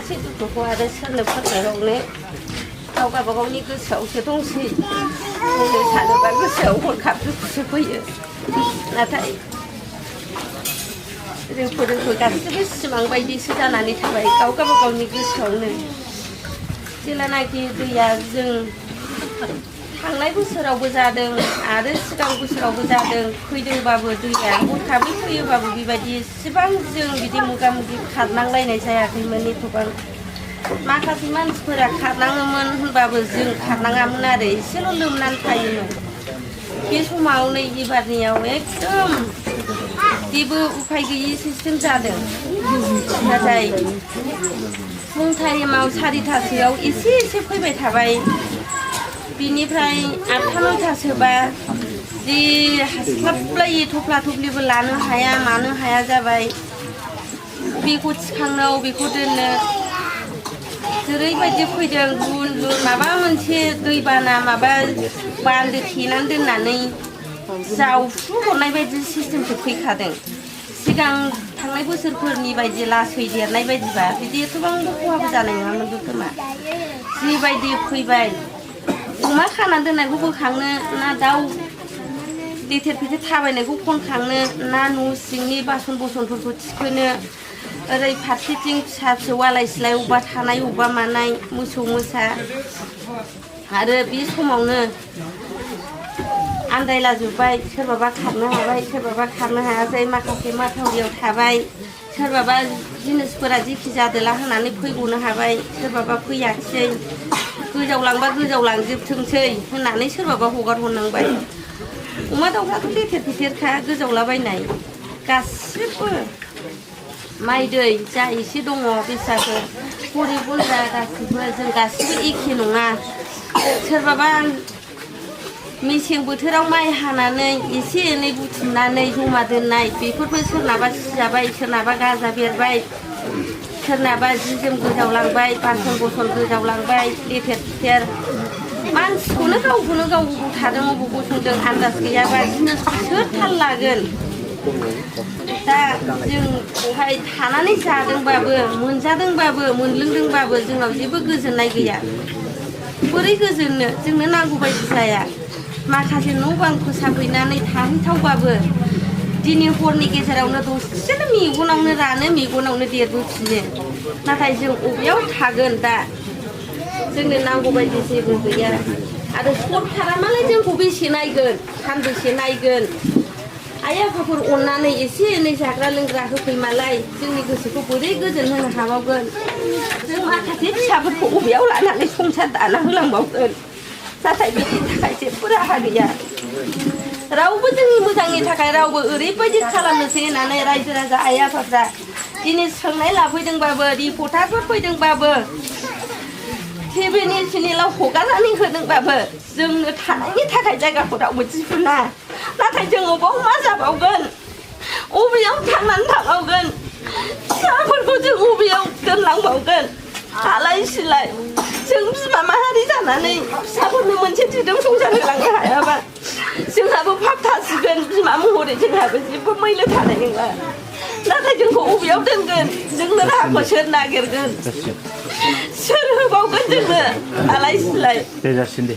गासै दुखुखौ आरो सोरनो फोरमायहरनो गाव गावबागावनि गोसोआवसो दंसै बुंनो सानोबा गोसोआव हरखाब दुखुसो फैयो नाथाय जोंफोरबो गासैबो सिमां बायदिसो जानानै थाबाय गाव गावबागावनि गोसोआवनो जेलानाखि दैया जों थांनाय बोसोरावबो जादों आरो सिगां बोसोरावबो जादों फैदोंबाबो दैया हरखाबै फैयोबाबो बेबायदि एसेबां जों बिदि मोगा मोगि खारनांलायनाय जायाखैमोन एथबां माखासे मानसिफोरा खारनाङोमोन होनबाबो जों खारनाङामोन आरो एसेल' लोमनानै थायोमोन बे समाव नै एबारनियाव एकदम जेबो उफाय गैयि सिस्टेम जादों नाथाय फुं टाइमाव 4टासोआव एसे फैबाय थाबाय बिनिफ्राय 8टा 9टासोबा जि हास्लाबलायै थफ्ला थफ्लिबो लानो हाया मानो हाया जाबाय बेखौ थिखांनो बेखौ दोननो जेरैबायदि फैदों बुन माबा मोनसे दैबाना माबा बान्दो थेनानै दोननानै जावफ्रु हरनाय बायदि सिस्टेमसो फैखादों सिगां थांनाय बोसोरफोरनि बायदि लासै देरनाय बायदिबा बिदि एथबांबो खहाबो जानाय नङामोन खोमा जिबायदि फैबाय अमा खानानै दोननायखौ बोखांनो ना दाउ लेथेर फेथेर थाबायनायखौ खनखांनो ना न' सिंनि बासन बसनफोरखौ थिखोनो ओरै फारसेथिं फिसा फिसौ आलाय सिलाय अबेबा थानाय अबेबा मानाय मोसौ मोसा आरो बे समावनो आन्दायलाजोब्बाय सोरबाबा खारनो हाबाय सोरबाबा खारनो हायासै माखासे माथावरियाव थाबाय सोरबाबा जिनिसफोरा जेखि जादोला होनानै फैग'नो हाबाय सोरबाबा फैयाखिसै गोजावलांबा गोजावलांजोबथोंसै होननानै सोरबाबा हगार हरनांबाय अमा दाउफ्राथ' लेथेर फेथेरखा गोजावलाबायनाय गासिबो माइ दै जा एसे दङ बेसाफोर गरिब गुन्द्रा गासिबो जों गासिबो एखे नङा सोरबाबा मेसें बोथोराव माइ हानानै एसे एनै बुथुमनानै जमा दोननाय बेफोरबो सोरनाबा सिजाबाय सोरनाबा गाजा बेरबाय सोरनाबा जि जोम गोजावलांबाय बासन बसन गोजावलांबाय लेथेर फेथेर मानसिखौनो गावखौनो गाव बबाव थादों बबाव गसंदों आन्दाज गैयाबा जिनिसखौ सोर थाल लागोन दा जों बेवहाय थानानै जादोंबाबो मोनजादोंबाबो मोनलोंदोंबाबो जोंनाव जेबो गोजोननाय गैया बोरै गोजोननो जोंनो नांगौ बायदि जाया माखासे न' बां फोसाबहैनानै थाहैथावबाबो दिनै हरनि गेजेरावनो दसेनो मेगनावनो रानो मेगनावनो देरबोफिनो नाथाय जों बबेयाव थागोन दा जोंनो नांगौ बायदि जेबो गैया आरो सरखारा मालाय जोंखौ बेसे नायगोन सानबेसे नायगोन आइ आफाफोर अननानै एसे एनै जाग्रा लोंग्रा होफैमालाय जोंनि गोसोखौ बोरै गोजोन होनो हाबावगोन जों माखासे फिसाफोरखौ बबेयाव लानानै संसार दाना होलांबावगोन नाथाय बेनि थाखाय जेबो राहा गैया रावबो जोंनि मोजांनि थाखाय रावबो ओरैबायदि खालामनोसै होननानै रायजो राजा आइ आफाफ्रा दिनै सोंनाय लाफैदोंबाबो रिपर्टारफोर फैदोंबाबो टिभिनि चेनेलाव हगारनानै होदोंबाबो जोंनो थानायनि थाखाय जायगाखौ रावबो दिहुना नाथाय जों अबाव मा जाबावगोन अबेयाव थांनानै थाबावगोन फिसाफोरखौ जों अबेयाव दोनलांबावगोन आलाय सिलाय जों बिमा माहारि जानानै फिसाफोरनो मोनसे दिदोम संसार होलांनो हायाबा जोंहाबो फाब थासिगोन बिमा महरै जोंहाबो जेबो मैलो थानाय नङा नाथाय जोंखौ अबेयाव दोनगोन जोंनो राहाखौ सोर नागिरगोन सोर होबावगोन जोंनो आलाय सिलाय दे जासिगोन दे